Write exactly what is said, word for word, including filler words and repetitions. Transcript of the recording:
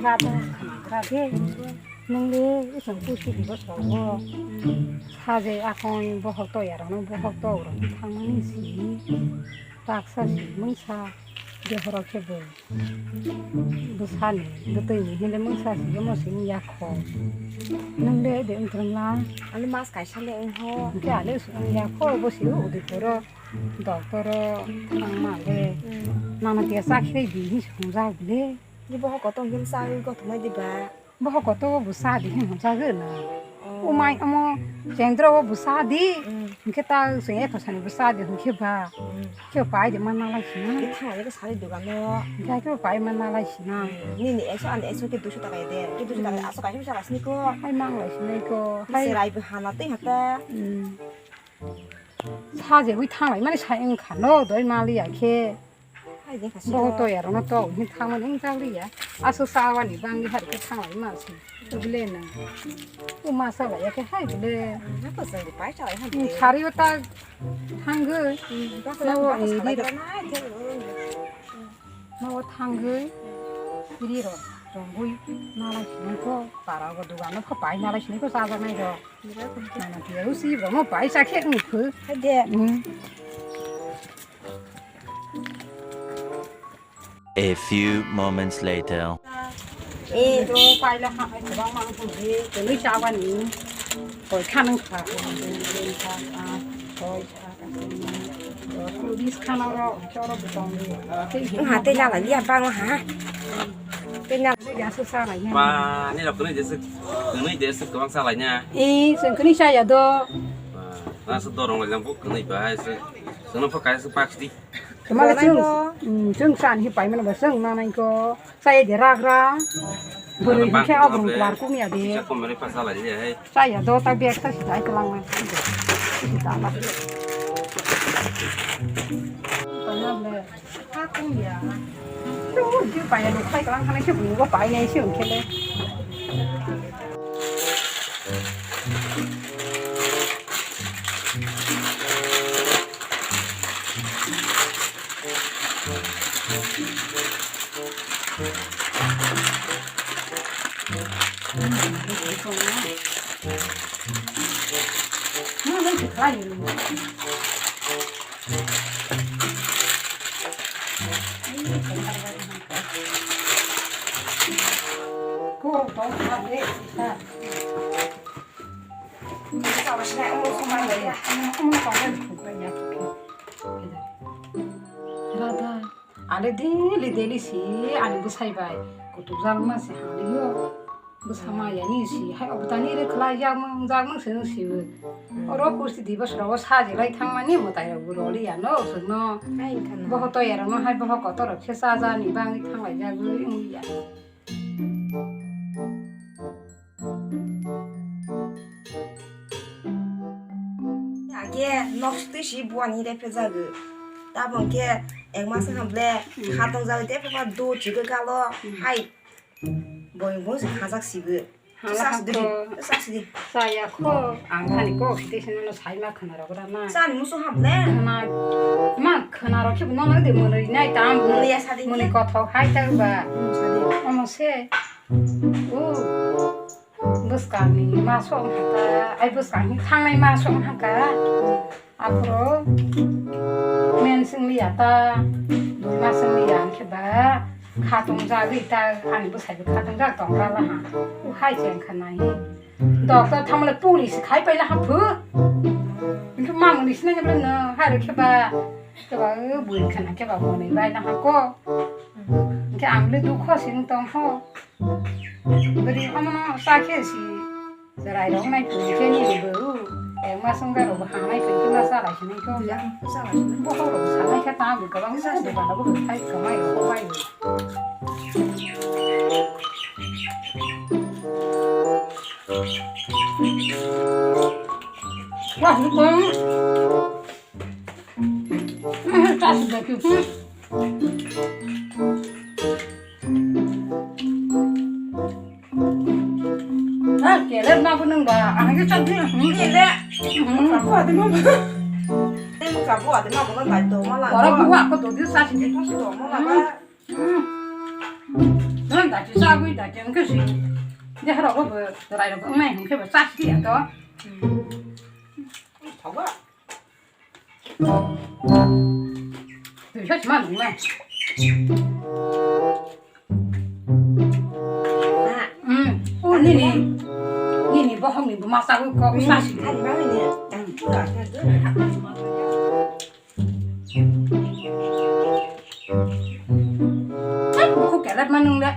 Rada, rade, nwng le isang pusi di bosrogo. Saje akon bohok toyarano bohok to rok thangmani si. Taksa si mungsa dehoro khe bo. Bwsani bwtwi ni hile mungsa si omo si wngya kho. Nwng le de wngthwng la. Ani mas kaisa le wng ho. Hwnkhe ale wng ya kho bo si Udaipur o doctor o thangma le. Hmm. Nana tia chakhe di hin si hwnjak le. Ni bohok kotor him sa wi gothomai di ba. Bohok kotor bo sa di hin hwnjak le na. Oh. O mai omo chendra o bo sa di. Hmm. Hwnkhe ta se ekho sani bo sa di hwnkhe ba. Hmm. Khe pai de man nalai sina. Ni thang lai sari dugan o. Khe khe pai man nalai sina. Nini eso ani eso khe duiso taka de. Khe duiso taka aso kaisa bisa rasni ko. Hai mang lai sinai ko. Hai. Serai bo hana tei hata. Hmm. Saje wi thang lai mani sai wng kha no doi mali ya khe. Hai de kha si. Bo to ya rong to hin thang mani wng jak li ya. Aso sawa ni bang di har khe thang lai ma si. Bile na. O ma sa lai ya khe hai bile. Na ko sa pai sa lai ha. Hmm, sari o ta. Thangwi. Hmm, bak Nogo la, bak iri sa rok. Lai na, thang. Nogo thangwi. Iri rok rongwi nalai sinai kho, para go dugan no kho pai nalai sinai kho chajaknai rok. Nana tiya usi rok no pai chakhe wng kho. Hade. Hmm. A few moments later. Eh, do paila ha, ai, kwbangma wng thangdi, tongwi chabani. Koi khanang kha, koi kha, koi kha, koi kha. Bis khana ro, choro butong di. Wng ha, tei lala liya bang ha. Tei lala. Ya su sa lai na. Ba, ni rok kwnwi de sik, kwnwi de sik kwbang sa lai na. Eh, sing kwnwi sa ya do. Ba, na su dorong lai lang bu kwnwi ba, hai su. Sono pha kai su pak di. Kemala Nanai chwng, ko. Hmm, chwng san hi pai mano ba chwng nanai ko. Chaya de ragra. Bwrwi Ano hwnkhe bang obrwng khe kuar kung ya de. Kisa kom mani pasa lai ya, hai. Chaya do ta bag ta sida ai kwlang ma. Sida ma. Tama ble. Ha kung ya. Tu ju pa ya lu khai kwlang khana se bu go pai nai se ung khele. Rada. Ale daily daily si ani bwsai bai kutuk jalma se hamliyo. Bwsa ma yani si hai obtani re khlai jak mang jak mang se nung si bo. Oro kursi di bosra o saji lai thang mani mwtai rok bo roli ya no sung no. Hai wngkha na. Boho toya rok no hai boho kotor rok se cha ja ni bangwi thang lai jak wi wng ya. Age nok twi si buani repre jago. Tabon khe ek mas wngkha ble kha tong jago tei pha do chigwi galo hai boyong boyong se khajak sigo. Hala Sas hakto. Didi, sas didi. Saya kho ang hani kok tei sini no sai ma khana rok rana. Sani musu hable. Khana ma khana rok khe no nang de mwnwi nai tam. Mwnwi ya sadi. Mwnwi kothok hai ta ba. Hmm, sadi. Omo se. O. Bwskang ni ma song haka. Ai bwskang ni thangnai ma song haka. Aphuru men sing liya ta. Dui ma sing liya ang khe ba. Khatung jagwi ta ani bwsai bo khatung jak tong la ha. U hai cheng kha nai. Doctor thamle puri se khai paila ha phu. Inkhe mamuni sinai bole no hai ro khe ba. Khe ba u bui khana khe ba muni bai na ha ko. Inkhe ang le dukho sing tong ho. Bwrwi omono sa khe si. Chwrairok nai phuru khe nini bwrwi, ek mas wngkha rok bo hamai phuru khe ma chalai sinai kho. Bo horo bo salai khe tamo kwbang sa dokan rok bo khai kwmai rok bo bai. Wah, ni kong. Chasi da khe. Ah, kele na bu nung ba, ang ke chak ni. Kele. Hmm. Apa tu mama? Tengok Abo ade ma bono dai to mala. Oro buwa ko dodi sa sini. Ito si to mala ba. Hmm. Hmm. Nang dai sa gui dai teng ke si. De haro ko bo rai ro ko mai hung ke bo sa si ya to. Hmm. Thawa. Tui sa si ma nung na. Hmm. O nini. Nini bohong ni bo ma sa gui ko sa si. Ani ba ni. Pura ka de. Buku kelet manung le.